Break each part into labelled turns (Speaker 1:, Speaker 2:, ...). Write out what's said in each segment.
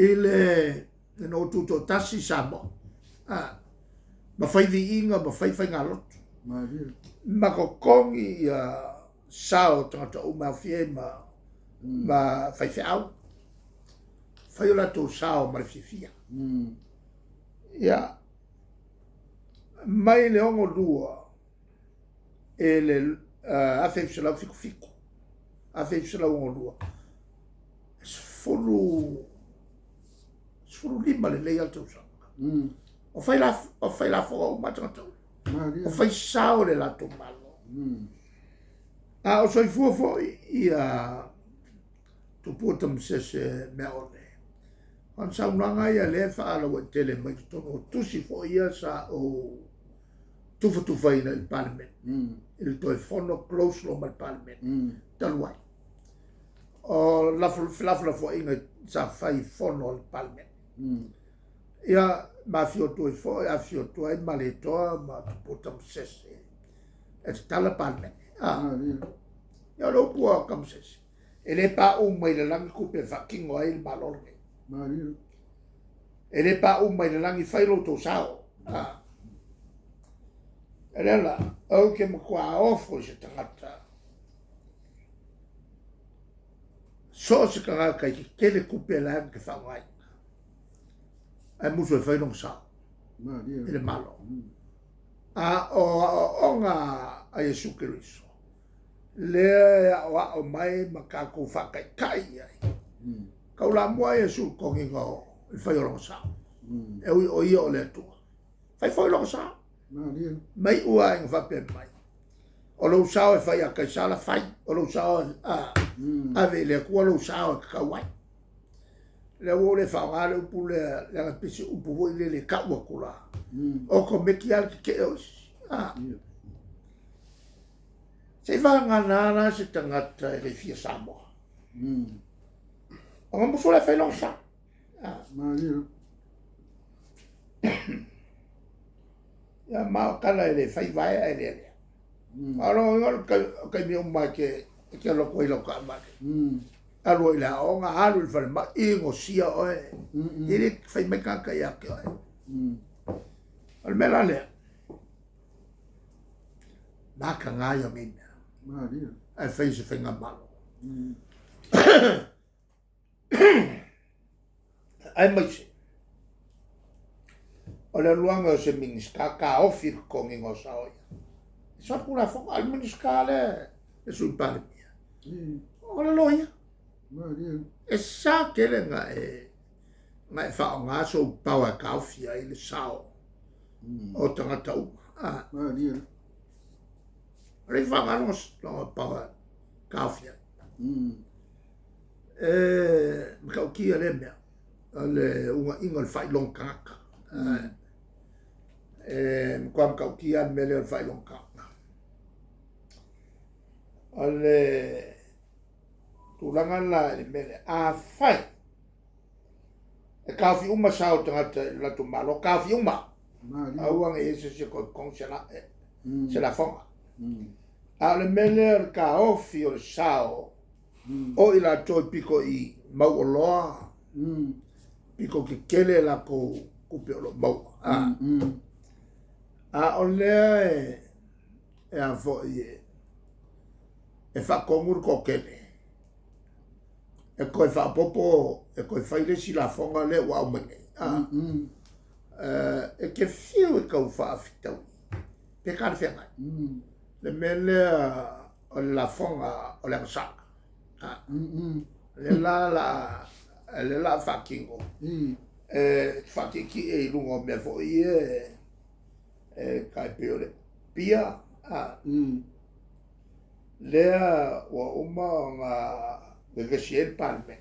Speaker 1: I le ina ua tutoatasi Samoa, a, ma fai viiga ma fai faigalotu, ma totogi ia sao o tagata uma e aofia ai ma faifeau, fai o latou sao ma le fiafia. Ia, mai le 62 i le 1977, 1962, 15 lelei lava tausaga. O fai la, o fai lafoga uma tagata uma. O fai sao le latou Malo. A o soifua foi ia Tupua Tamasese Meaole. O ana saunoaga ia lea e faalauaitele mai totonu o tusi foi ia sa ou tufatufaina i le Palemene, i le toe fono close loa ma le Palemene talu ai. O felafolafoaiga sa fai i fono a le Palemene. Ia, ma afio atu ai foi, afio atu ai Malietoa ma Tupua Tamasese e tatala Palemene. Ia, o le upu a Tamasese, e le paū mai le lagi tupe e faatino ai le Malo lenei. E le paū mai le lagi, fai lo outou sao. E lea la, ou te matua ofo i se tagata, so o se tagata i tetele tupe la e te faaaogaina, ae musu e fai lona sao i le Malo. A o aoaoga a Iesu Keriso, lea e aoao mai ma tatou faataitai i ai. Taulamua Iesu i le totogiina o le fai o lona sao. E ui o ia o le Atua. Fai foi lona sao. Ma iu lava ina faapea mai, o lou sao e fai ia Kaisara, fai. O lou sao e ave i le Atua lou sao e tatau ai. Lea ua ou le faaaoga le upu lea, leaga pei se upu foi lele e tau atu la. Okomeki lava le tetee o isi. Se i vagana la se tagata e le fia Samoa. Ona musu lea fai lona sao. Ia, ma o tala e le fai vaea e lealea. A o lona uiga o le taimi uma e te alu atu ai i lau taavale, alu ai i le aoga, alu i le falemai, inosia oe, e le fai mai tagata ia te oe. O le mea la lea, mataga ia o nei mea, ae fai se faigamalo. Aemaise o le aluaga o se Minisita taofi i le totogiina o sao ia. E solitulafono, a o le Minisita lea le Sui Palemia, o le loia. E sa tele na e faaaoga sou power e taofi ai le sao o tagata uma. O le faaaoga lona power e taofi ai. E matautia lea mea, o le uunaiga o le faailoga tagata. E matua matautia le mea lea o le faailoga tagata. O le tulaga la i le mea lea, afai e taofi uma sao o tagata i le latou Malo, taofi uma, aua ne i i ai se isi e toe totogi se lafoga. A o le mea lea o le taofi o le sao o i latou i pito i mauoloa, pito tetele latou tupe o lo o maua. A o lea e a foi e faatonu le toatele, e toe faaopoopo, e toe fai le isi lafoga lea ua aumai nei. E te fiu e tau faafitauli, pe talafeagai. Le mea lea o le lafoga o le agasala. Lea la la lea la faatino e faatietie i luga o mea foi ia e tai pei o le pia. Lea ua uma ona vevesi ai le Palemene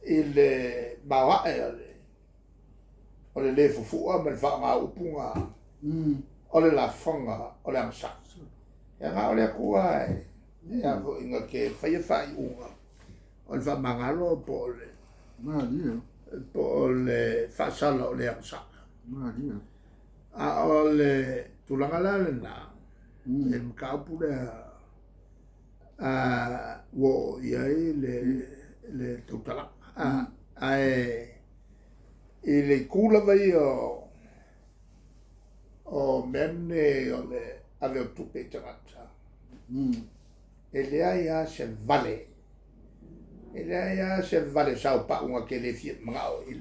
Speaker 1: i le maoae o le le fufu'a ma le faaaoga upu na o le lafoga o le agasala. Ia na o le Atua e a foi na te faia faaiuga o le faamagalo po o le po o le faasala o le agasala. A o le tulaga la lena, le mataupu lea ua oo i ai le tautalaga. Ae I le itu lava ia o mea nei o le ave o tupe i tagata, e leai lava se vale, e leai lava se vale saopauga ke le fia manao i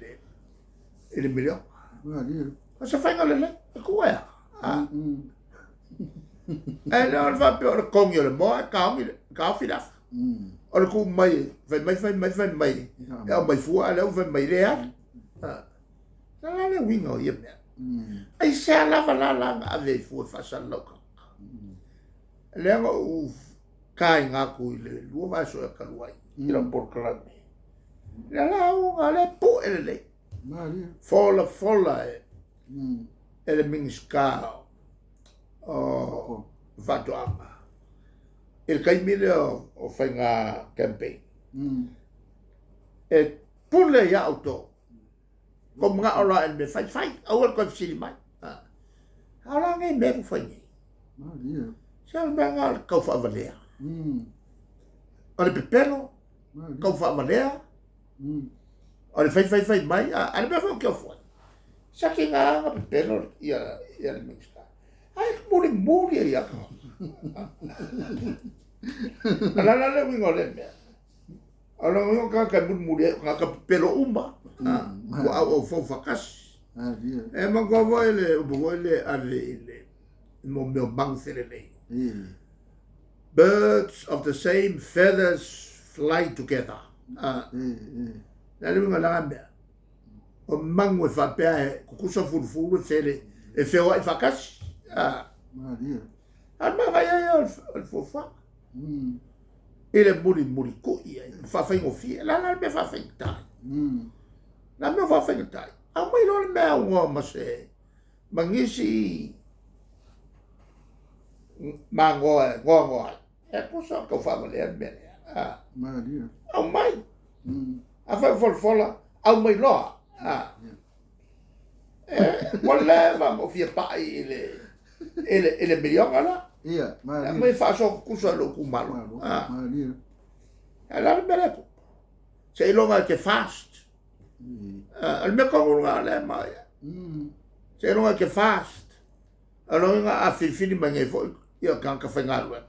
Speaker 1: le miliona. O se faiga lelei, e ku ea. Ae le o le faapea o le kogi o le moa e kaofi le afa. O le tuu mai, fai mai, fai mai, fai mai, e aumai fua, a o lea ua fai mai leai. O le a le uiga o ia mea? Aisea lava la la na ave ai fua e faasalalau tagata? Lea na ou taina atu i le 2 vaiaso ea talu ai i lau polokalame. Le lauga lea pue lelei. Fola fola e le Minisita o Faatoaga i le taimi lea o faiga campaign. E pule ia outou. Kou manao loa e le mea fai, fai, aua le toe fesili mai. A o la nei mea ua fai nei. Se o le mea lena o le tau faavalea. O le pepelo, tau faavalea, o le fai fai fai mai, a le mea foi o ke ofo ai. Sa ki ngā nga pepelo ia le Minisita. Ai muli muli ia ka. A la la le uiga o le mea. O le uiga ka ka muli muli ai, ka ka pepelo uma. Ua au au fau faatasi. E manatua foi le upu foi le ave i le mo mea o magu felelei. Birds of the same feathers fly together. Le uiga o lena mea. O magu e faapea e tutusa fulufulu e fele, e feoai faatasi. A le manaia ia o le fuafuaga. I le mulimuli tui ai, faafaigofie. La la le mea faafaigata. La mea faafaigata. Aumai loa le mea aunoa ma se ma nisi magoa e goagoa ai. E tusa o tau faavalea le mea lea. Aumai. Afai o folafola, aumai loa. Ua leva ma ou fia pai i le miliona la. Aumai faasoa tutusa i lou itumalo. A la le mea lea tupu. Seiloga e te fast. O le mea tonu lena o lea e maoia. Seiloga e te fast. O le uiga a filifili mai nei foi ia tagata faigaluega.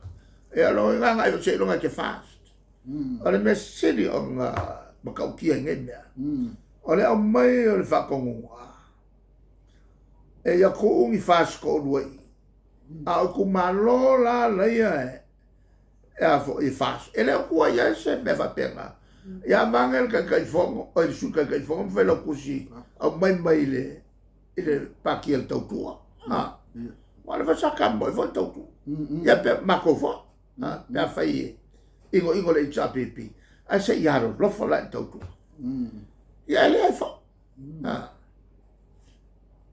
Speaker 1: Ia o le uiga agai seiloga e te fast. O le mea sili ona matautia i nei mea, o le aumai o le faatonuga e ia tuu ni fast toalua i. A o itumalo la laia e a foi e fast. E le o tua i ai se mea faapena. Ia avane le Taitaifono, o le Sui Taitaifono ma Failautusi aumai mai i le pati a le Tautua. Ua le foi sa tamoe foi le Tautua. Ia pe matou foi. Pe afai e inoino le HRPP. Ae se i alolofa la i le Tautua. Ia e leai foi.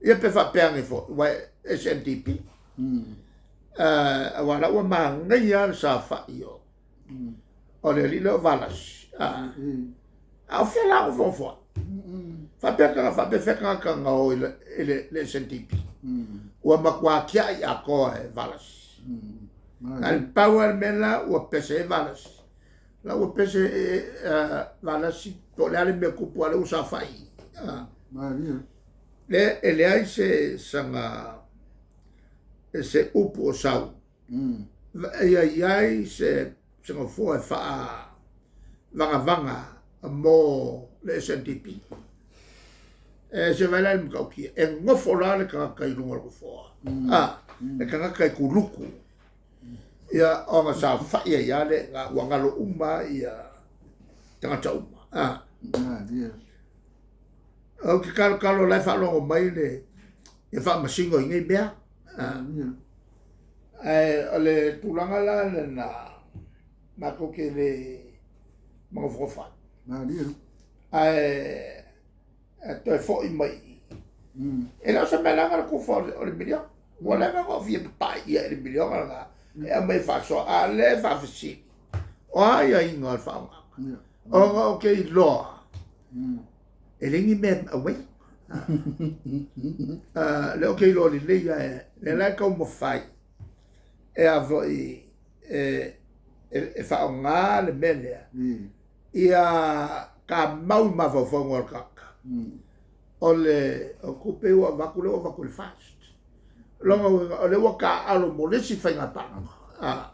Speaker 1: Ia pe faapea ane foi, ua SNDP. Aua la ua manaia le saofai o le alii lea o Valasi. A o fea la o foafoa. Faapea faapefea tagata na o i le SNDP. Ua matua tiai atoa e Valasi. A le pau a le mea la ua pese e Valasi. La ua pese e Valasi po o le a le mea tupu a le ua saofai. Le e leai se saga se upu o sau. Ia iai se nofoa e faa vagavaga mo le SNDP. E se vai la i le matautia. E nofo la le tagata i luga o le nofoa. Le tagata e kuluku. Ia ona saofai ai lava le ua galo uma ia tagata uma. Ou te kalokalo la e faalogo mai le ia faamasino i nei mea. Ae o le tulaga la lena matou te le magofogofa ai. Ae toe foi mai e le o se mea leaga le tufa o le miliona. Ua leva ona ou fia papai ia i le miliona lena e aumai e faasoa. A o lea e faafesili, o a aiaiga o le faaaogaga? Ona ou te iloa e leai ni mea e aumaia. Lea ou te iloa lelei ae lea la e taumafai e a foi e faaaoga le mea lea ia kamau i mafaufauga o le tagata. O le o tupe ua avatu lea ua avatu i le FAST. Lona uiga o lea ua taaalo mo le isi faiga palota.